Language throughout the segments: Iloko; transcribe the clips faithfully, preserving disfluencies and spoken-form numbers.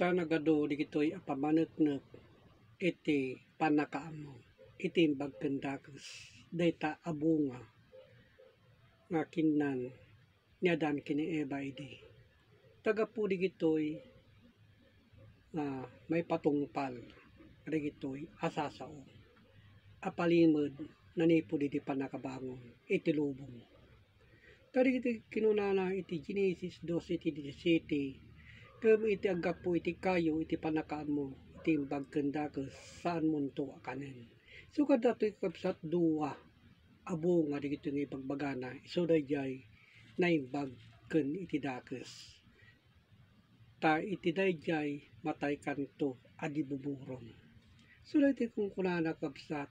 Ta nagadu digitoy a pammaneknek iti pannakaammo iti imbag ken dakes dayta a bunga nga kinnan ni Adan ken ni Eva idi. Ta gapu digitoy, ah, maipatungpal dagitoy a sasao a palimed nanipud iti pannakabangon iti lubong. Ta dagiti kinunana iti Genesis doce iti disisiete, ngem iti aggapu iti kayo iti pannakaammo iti imbag ken dakes, saanmonto a kanen. Isu kadatoy, kabsat, dua a bunga dagitoy nga ibagbagana, isu daydiay naimbag ken iti dakes. Ta iti daydiay mataykanto a di bumurong. Isu daytoy kunkunana, kabsat,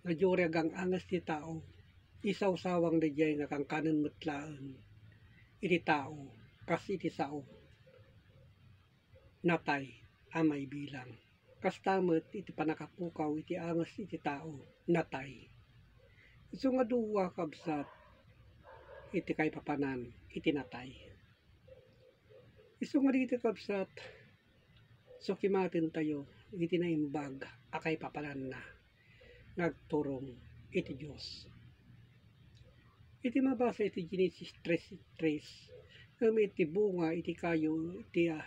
nga diay agang-anges ti tao, isawsawang daydiay nga kankanen met laeng iti tao kas iti sao, natay a maibilang. Kasta met iti pannakapukaw iti anges iti tao, natay. Isu nga dua, kabsat, iti kaipapanan iti natay. Isu nga dagiti, kabsat, sukimatentayo iti naimbag a kaipapananna nga agturong iti Dios. Iti mabasa iti Genesis tres tres, ngem iti bunga iti kayo iti, ah,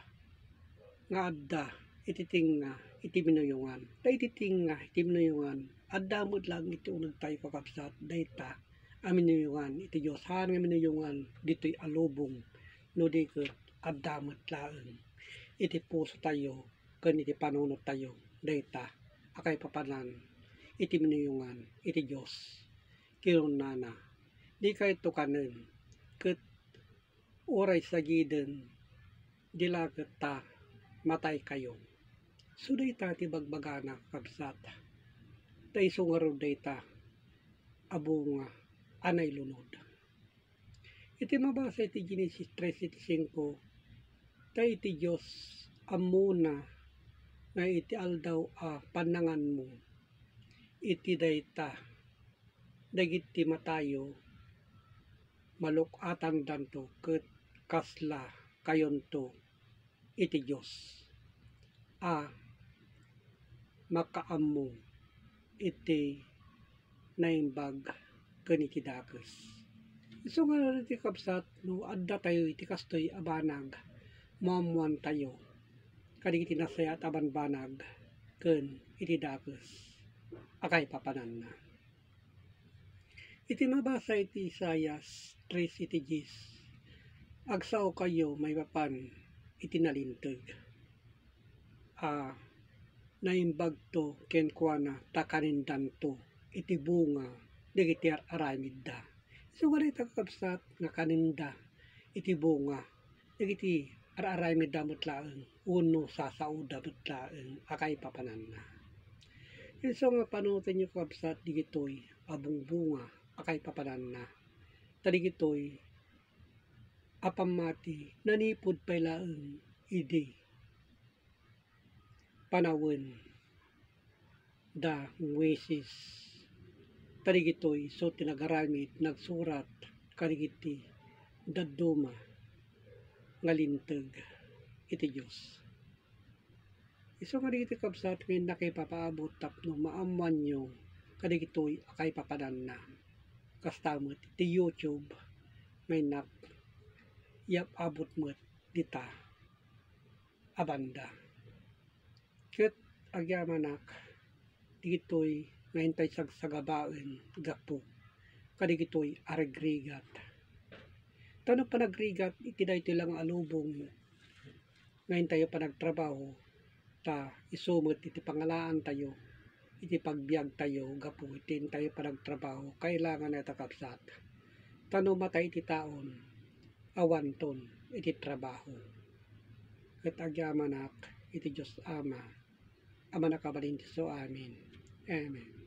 nga adda iti tengnga iti minuyongan. Ta iti tengnga iti minuyongan, adda met laeng iti unegtayo, kakabsat, dayta a minuyongan iti Dios. Haan nga minuyongan ditoy a lubong, no di ket adda met laeng iti pusotayo ken iti panunottayo dayta a kaipapanan iti minuyongan iti Dios. Kinunana, "Dikayto kanen, ket uray sagiden, di la ket ta mataykayo." Isu dayta ti bagbagana, kabsat, ta isu ngarud dayta a bunga a nailunod. Iti mabasa iti Genesis tres iti singko, ta iti Dios ammona nga iti aldaw a pannanganmo iti dayta, dagiti matayo, maluk-atandanto ket kasla kayonto iti Dios a makaammo iti naimbag ken iti dakes. Isu ngarud iti, kabsat, no addatayo iti kastoy a banag, maammoantayo kadagiti nasayaat a bambanag ken iti dakes a kaipapananna. Iti mabasa iti Isaias tres iti dies, agsaokayo maipapan iti nalinteg a naimbagto kenkuana ta kanendanto iti bunga dagiti ar-aramidda. Isu nga dayta, kakabsat, nga kanenda iti bunga dagiti ar-aramidda met laeng wenno sasaoda met laeng a kaipapananna. Isu nga panunotenyo, kakabsat, dagitoy a bungbunga a kaipapananna. Ta dagitoy a pammati nanipud pay laeng idi panawen da Moises. Ta dagitoy isu ti nagaramid, nagsurat kadagiti dadduma nga linteg iti Dios. Isu nga dagiti, kabsat, nga innak ipapaabot tapno maammoanyo kadagitoy a kaipapananna. Kasta met iti YouTube nga innak iyap-abot met dita a banda. Ket agyamanak ditoy nga intay sagsagabaen gapu kadagitoy a rigrigat. Ta no panagrigat iti daytoy lang a lubong nga intayo panagtrabaho, ta isu met iti pangalaantayo, iti pagbiagtayo gapu iti intayo panagtrabaho, kailangan dayta, kabsat. Ta no matay iti taon, awanton iti trabaho. Ket agyamanak iti Dios Ama a mannakabalin ti isu amin. Amen.